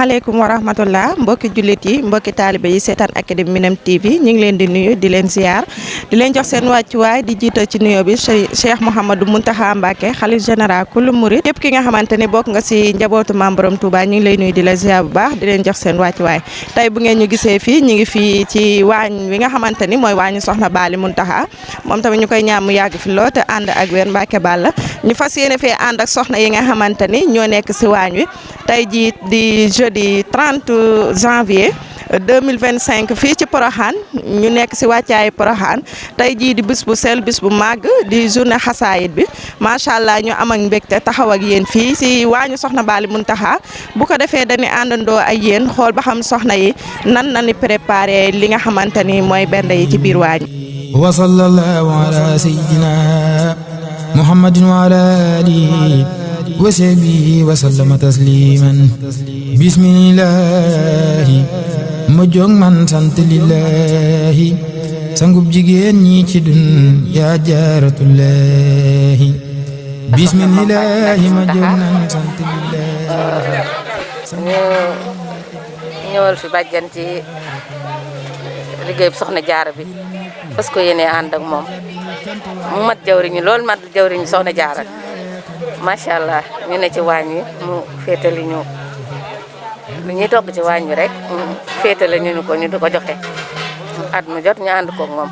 asalaamaaleykum wa rahmatullah mbokki jullit yi mbokki taalibe yi seetaan Académie Minane TV ñu ngi leen di nuyu di leen ziar di leen jox seen wàccuwaay di jiital ci nuyoo bi Cheikh Mouhamadou Mountakha Mbacké xalif général kullu murid képp ki nga xamante ne bokk nga si njabootu Maam Borom Touba ñu ngi lay nuyu di la ziar bu baax di leen jox seen wàccuwaay tey bu ngeen ñu gisee fii ñu ngi fii ci waañ wi nga xamante ni mooy waañu Soxna Baali Mountakha moom tamit ñu koy ñaan mu yàgg fi lool te ànd ak wér Mbacké Balla ñu fas yéene fee ànd ak soxna yi nga xamante ni ñoo nekk si waañ wi tey jii di jeudi 30 janvier 2025 fii ci Porokhane ñu nekk si wàccaayu Porokhane tey jii di bis bu sel bis bu màgg di journée xasaayit bi macha allah ñu am ak mbégte taxaw ak yéen fii si waañu Soxna Baali Mountakha bu ko defee dañuy àndandoo ak yéen xool ba xam soxna yi nan la ñu préparé li nga xamante ni mooy bernde yi ci biir waañ wa sallallahu ala sayyidina muhammadin wa ala alihi wa sahbihi wa sallama tasliman bismillahi ma jóg man sant lillahi sangub jigéen ñi ci dun yaa jaaratullahi bismillahi ma jóg man sant lillahi ñu ñëwal fi bàjjan ci liggéey bi soxna jaara bi parce que yéene ànd ak moom mu mat jawriñu lool mat jawriñu soxna jaara macha allah ñu ne ci waañ wi mu féetali ñu lu ñuy togg ci waañ wi rek mu féetale ñu ko ñu di ko joxe at mu jot ñu ànd koog moom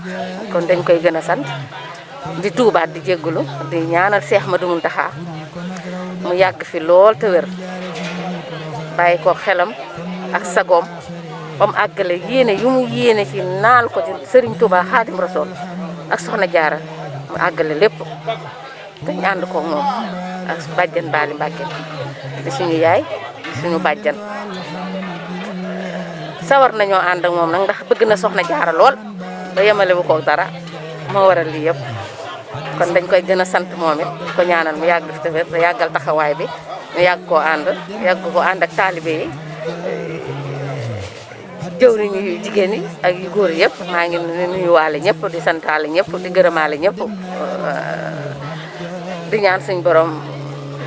kon dañ koy gën a sant di tuubaat di jéggulu di ñaanal Seex Madu Muntaxa mu yàgg fi lool te wér bàyyi ko xelam ak sagoom ba mu àggale yéene yu mu yéene ci naal ko ci Serigne Touba Xaadim Rasool ak soxna jaara mu àggale lépp te ñu ànd koog moom ak bàjjan Baali Mbacké di suñu yaay di suñu bàjjan sawar nañoo ànd ak moom nag ndax bëgg na soxna jaara lool ba yemale bu ko dara moo waral lii yëpp kon dañ koy gën a sant moom it ko ñaanal mu yàgg fi te wér te yàggal taxawaay bi ñu yàgg koo ànd ak taalibe yi jëwriñ yu jigéen yi ak yu góor yëpp maa ngi nuyuwaale ñëpp di santaale ñëpp di gërëmaale ñëpp di ñaan suñ borom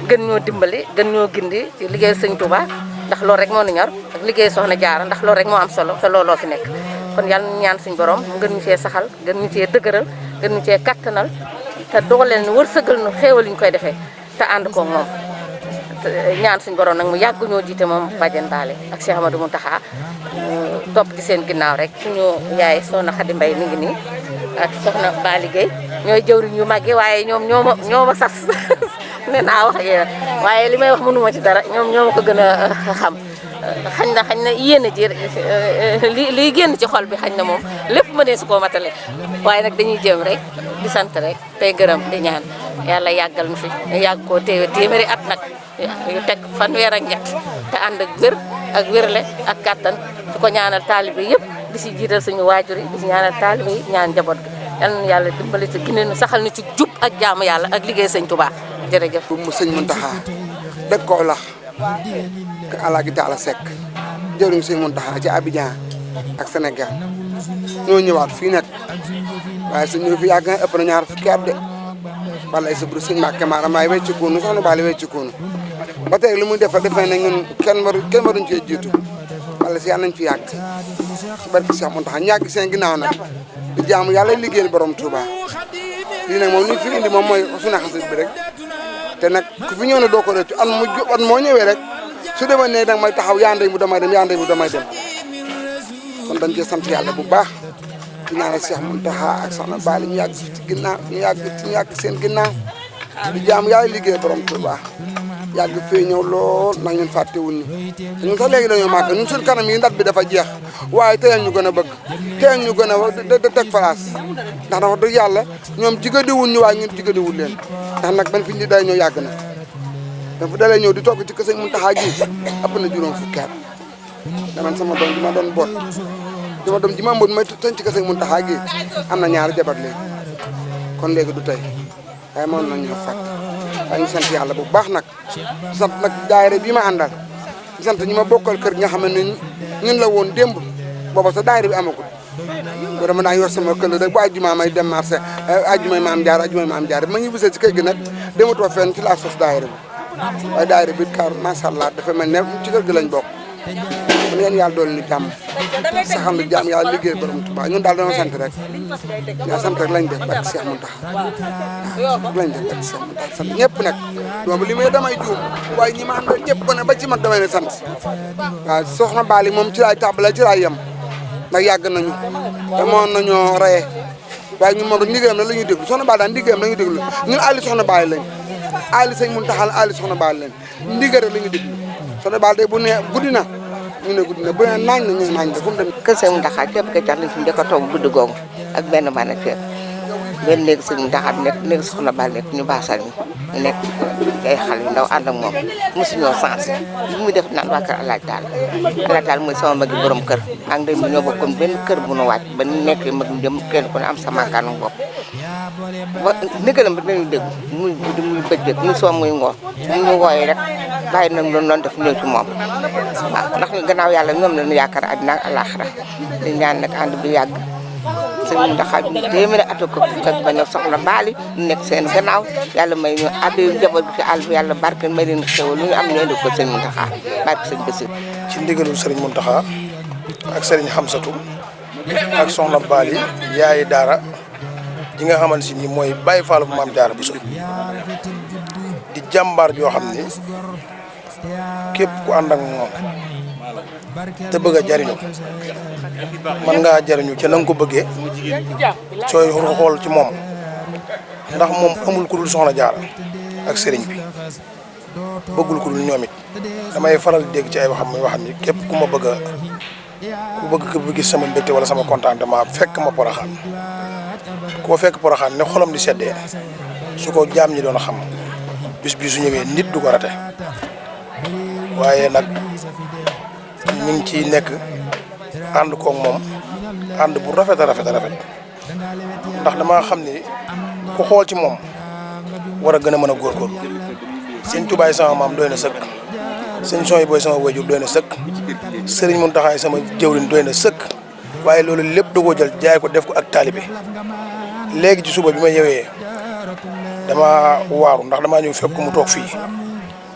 gën ñoo dimbali gën ñoo gindi ci liggéey sëñ Touba ndax loolu rek moo nu ñor ak liggéey soxna jaara ndax loolu rek moo am solo te looloo fi nekk kon yàlla ñu ñaan suñ borom mu gën ñu cee saxal gën ñu cee dëgëral gën ñu cee kattanal te dooleel nu wërsëgal nu xéewal ñu koy defee te ànd ko moom ñaan suñ borom nag mu yàgg ñoo jiite moom bàjjen Baali ak Cheikh Amadou Mountakha topp ci seen ginnaaw rek suñu yaay soxna Xadi Mbay mi ngi nii ak soxna Baali Gueye ñooy jëwriñ yu mag yi waaye ñoom ñoo ma sas ne naa wax yéen waaye li may wax mënuma ci dara ñoo ma ko gën a xam xañ na yéen a ji liy génn ci xol bi xañ na moom lépp mënee su koo matale waaye nag dañuy jëm rek di sant rek tey gërëm di ñaan yàlla yàggal nu fi yàgg koo téewe téeméeri at nag yu teg fanweer ak ñett te ànd ak wér ak wérle ak kattan di ko ñaanal taalibe yëpp di si jiital suñu waajur yi di si ñaanal taalibe yi ñaan njaboot gi yal na yàlla dimbali ci gineen nu saxal ni ci jub ak jaamu yàlla ak liggéey sëñ Touba jërëjëf mu sëñ Mountakha dëkk ko lax ka Alaaji Taala Seck jëwriñ sëñ Mountakha ci Abidjan ak Sénégal ñoo ñëwaat fii nag waaye suñ ñëw fi yàgg na ëpp na ñaar fukki at de wala ay sabru sëñ Mbacké Maram maay weccikoonu soxna Baali weccikoonu ba tey li muy defa defe na ñun kenn waruñ cee jiitu wala si yàlla nañ fi yàgg ci barke Cheikh Mountakha ñàgg seen ginnaaw nag di jaamu yàlla liggéeyal borom Touba lii nag moom li fi indi moom mooy suñu xasit bi rek te nag ku fi ñëw na doo ko rëccu at moo ñëwee rek su demee ne danga may taxaw yaa ndey bu damay dem yaa ndey bu damay dem kon dañ cee sant yàlla bu baax di ñaanal Cheikh Mountakha ak soxna Baali ñu yàgg ci ginnaaw ñu yàgg seen ginnaaw di jaamu yàlla liggéeyal borom Touba yàgg fee ñëw lool nag ñun fàttewuñ ñu te ñun sax léegi dañoo màgg ñun suñu kanam yi ndat bi dafa jeex waaye teyal ñu gën a bëgg teyal ñu gën a teg place ndax dafa dëgg yàlla ñoom jigadiwuñ ñu waaye ñun jigadiwuñ leen ndax nag ban fi ñu day ñëw yàgg na dafa dalee ñëw di togg ci kër Sëñ Mountakha gi ëpp na juróom fukki at daman sama doom ji ma doon boot sama doom ji ma mboot may tënc ci kër Sëñ Mountakha gi am na ñaari jabar léegi kon léegi du tey waaye moom nañ ñoo fàtte waaye ñu sant yàlla bu baax nag sant nag daayira bii ma àndal di sant ñi ma bokkal kër gi nga xam ne ñun la woon démb booba sa daayira bi amagul ko dama daan yor sama këll rek bu àjjuma may dem marché àjjuma maam jaar ma ñu bisee ci kër gi nag dematoo fenn ci laa sos daayira bi waaye daayira bi kaar macha allah dafa mel ne ci kër gi lañ bokk kon ngeen yàlla dool ni jàmm saxam lu jàmm yàlla liggéey borom Tuubaa ñun daal dañoo sant rek ñaa sant rek lañ def barke Cheikh Mountakha waaw lañ def barke Cheikh Mountakha sant ñëpp nag doom li may damay juum waaye ñi ma àndal ñëpp ko ne ba ci man damay ne sant waaw soxna Bali moom ci laay tàmbale ci laay yem ndax yàgg nañu te moon nañoo reye waaye ñun moom rek ndigalam la ñuy déglu soxna Bali daal ndigalam la ñuy déglu ñun àlli soxna Bali lañ àlli sëñ Mountakha àlli soxna Bali lañ ndigal rek la ñuy déglu soxna Bali day bu ne guddi na ñu ne guddi na bu ne naañ na ñu naañ na fu mu dem kër sëñ Mountakha képp kay tax lañ fi njëkk a toog guddi googu ak benn bànn feer benn néeg sëñ Mountakha bi nekk néeg soxna Bali nekk ñu baasal ñu nekk ay xale yu ndaw ànd ak moom mosuñoo sens li muy def naan waa kër Alaaji Taal mooy sama magi borom kër ak ndey mi ñoo bokkoon benn kër bu nu wàcc ba nekkee mag dem kenn ku ne am sama kaanu bopp ba ndigalam bi dañuy dégg muy guddi muy bëccëg muy soo muy ngoor mu ñu wooyee rek bàyyi nañ loolu noonu def ñëw ci moom waaw ndax gannaaw yàlla ñoom la ñu yaakaar àddina ak àllaaxira di ñaan nag ànd bi yàgg sëñ Mountakha bi téeméeri at ko fekk ba ñëw soxna Bali nekk seen gannaaw yàlla may ñu addi njaboot bi ci àll bi yàlla barke may leen xewal lu ñu am ñoo def ko sëñ Mountakha barke sëñ Bassir ci ndigalul sëriñ Mountakha ak sëriñ Hamsatou ak soxna Bali yaayi daara ji nga xamante si nii mooy Baye Fall bu Maam Jaara Bousso di jàmbaar joo xam ni képp ku ànd ak moom te bëgg a jariñu mën ngaa jariñu ca na nga ko bëggee sooy xool ci moom ndax moom amul ku dul soxna Jaara ak sëriñ bi bëggul ku dul ñoom it damay faral di dégg ci ay waxam muy wax ni képp ku ma bëgg a ku bëgg gis sama mbégte wala sama contentement fekk ma Porokhane ku ma fekk Porokhane ne xolam di seddee su ko jaam ñi doon xam bis bi su ñëwee nit du ko rate waaye nag ñu ngi ciy nekk ànd koog moom ànd bu rafet a rafet ndax damaa xam ni ku xool ci moom war a gën a mën a góorgóorlu sëñ Tuubaa sama maam doy na sëkk sëñ Sooy booy sama wajur doy na sëkk sëriñ Mountakha sama jëwriñ doy na sëkk waaye loolu lépp da koo jël jaay ko def ko ak taalibe léegi ci suba bi ma yewee dama waaru ndax damaa ñëw fekk mu toog fii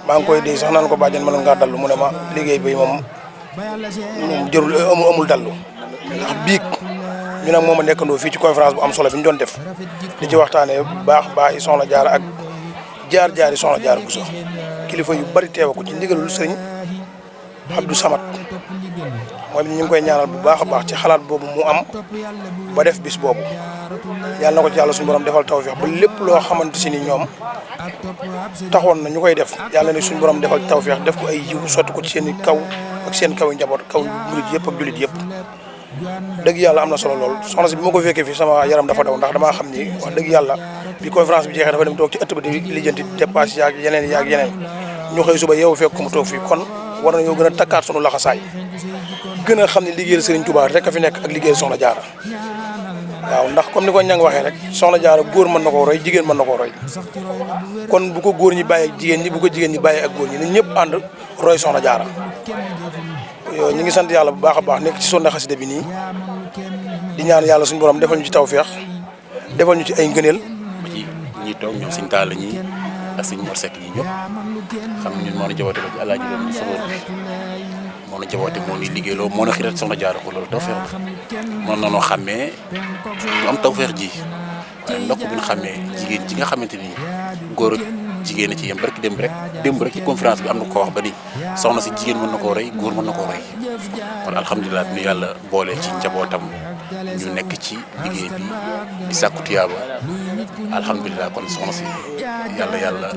maa ngi koy dégg sax naan ko bàjjen mënoon ngaa dallu mu ne ma liggéey bi moom jërul amul dallu ndax biig ñu nag moom a nekkandoo fii ci conférence bu am solo bi ñu doon def di ci waxtaanee baax yi soxna Jaara ak jaar yi soxna Jaara Bousso kilifa yu bari teewa ko ci ndigalul sëriñ Abdou Samad moom ñu ngi koy ñaanal bu baax a baax ci xalaat boobu mu am ba def bis boobu yàlla na ko ci yàlla suñu borom defal tawfeex ba lépp loo xamante si ni ñoom taxoon na ñu koy def yàlla na suñu borom defal tawfeex def ko ay yiw sotti ko ci seen i kaw ak seen kaw yi njaboot kaw murit yëpp ak jullit yëpp dëgg yàlla am na solo lool soxna si bi ma ko fekkee fii sama yaram dafa daw ndax damaa xam ni wax dëgg yàlla bi conférence bi jeexee dafa dem toog ci ëtt ba di lijjanti dépasse yaag yeneen ñu xëy suba yow fekk ko mu toog fii kon war nañoo gën a takkaat sunu laxasaay gën a xam ne liggéeyal Serigne Touba rek a fi nekk ak liggéeyal Soxna Jaara waaw ndax comme ni ko ñang waxee rek Soxna Jaara góor mën na koo roy jigéen mën na koo roy kon bu ko góor ñi bàyyee ak jigéen ñi bu ko jigéen ñi bàyyee ak góor ñi ñëpp ànd roy Soxna Jaara ñu ngi sant yàlla bu baax a baax nekk ci Sonde xasida bi nii di ñaan yàlla suñu borom defal ñu ci tawfeex defal ñu ci ay ngëneel ci ñi toog ñoom Sëñ Taala ñi ak Sëñ Mor Seck yi ñëpp xam ñun moo na jaboote ba ci Alaaji doon sabóor moo na jaboote moo ni liggéeyloo moo na xirat Soxna Jaara ko loolu tawfeex la mën nanoo xàmmee lu am tawfeex ji waaye ndokk bi ñu xàmmee jigéen ji nga xamante ni góor ak jigéen a ci yem barki démb rek ci conférence bi am na ko wax ba ni soxna si jigéen mën na koo roy góor mën na koo roy kon alhamdulilah bi ñu yàlla boole ci njabootam ñu nekk ci liggéey bi di sàkku tiyaaba alhamdulilah kon soxna si yàlla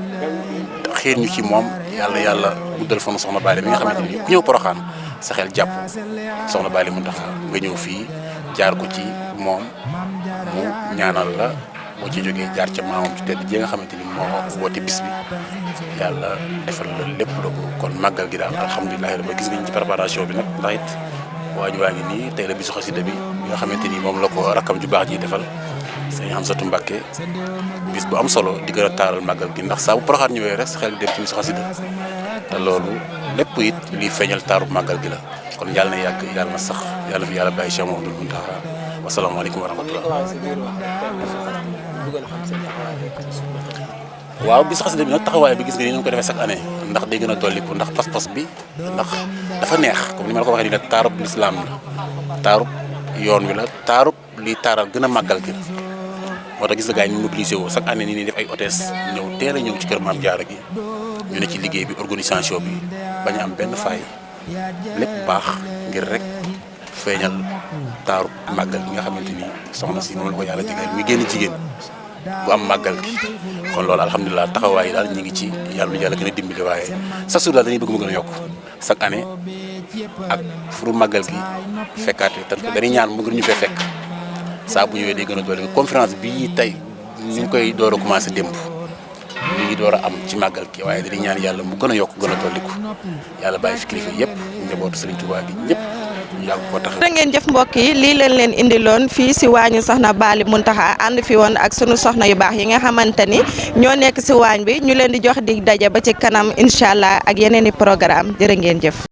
xiir ñu ci moom yàlla guddal fanu soxna Bali mi nga xamante ni ku ñëw Porokhane sa xel jàpp soxna Bali Mountakha nga ñëw fii jaar ko ci moom mu ñaanal la boo ci jógee jaar ca maamam ci tedd ji nga xamante ni moo woote bis bi yàlla defal la lépp la ko kon màggal gi daal alhamdulilah rabbi gis nga ci préparation bi nag ndax it waa ngi nii tey la bisu xasida bi nga xamante ni moom la ko rakkam ju baax ji defal sëñ Hamsatou Mbacké bis bu am solo di gën a taaral màggal gi ndax saa bu Porokhane ñëwee rek sa xel dem ci bisu xasida te loolu lépp it liy feeñal taaru màggal gi la kon yàlla na yàgg yàlla na sax yàlla fi yàlla bàyyi Cheikh Mouhamadoul Mountakha wasalaamaaleykum wa rahmatullah waaw bis xasida bi nag taxawaay bi gis nga ni ñu ko defee chaque année ndax day gën a dolliku ndax pas-pas bi ndax dafa neex comme ni ma la ko waxee nii nag taarub lislaam la taarub yoon wi la taarub li taaral gën a màggal gi moo tax gis nga gars yi ñu mobilisé woo chaque année nii def ay hôtesse ñëw teel a ñëw ci kër Maam Jaara gi ñu ne ci liggéey bi organisation bi bañ a am benn faay lépp baax ngir rek feeñal taarub màggal gi nga xamante ni soxna si moom la ko yàlla digal muy génn jigéen bu am màggal gi kon loolu alhamdulilah taxawaay yi daal ñu ngi ci yàlla nu yàlla gën a dimbali waaye chaque jour daal dañuy bëgg mu gën a yokk chaque année ak furu màggal gi fekkaate te dañuy ñaan mu gën ñu fee fekk saa bu ñëwee day gën a doole conférence bii tey ñu ngi koy door a commencé démb ñu ngi door a am ci màggal gi waaye dañuy ñaan yàlla mu gën a yokk gën a dolliku yàlla bàyyi fi kilifa yëpp njabootu Sëriñ Tuubaa gi ñëpp ñu yàgg ko tax. jërë ngeen jëf mbokk yi lii leen indiloon fii si waañu soxna Bally Mountakha ànd fi woon ak sunu soxna yu baax yi nga xamante ni ñoo nekk si waañ bi ñu leen di jox dig daje ba ci kanam incha allah ak yeneen i programme jërë ngeen jëf.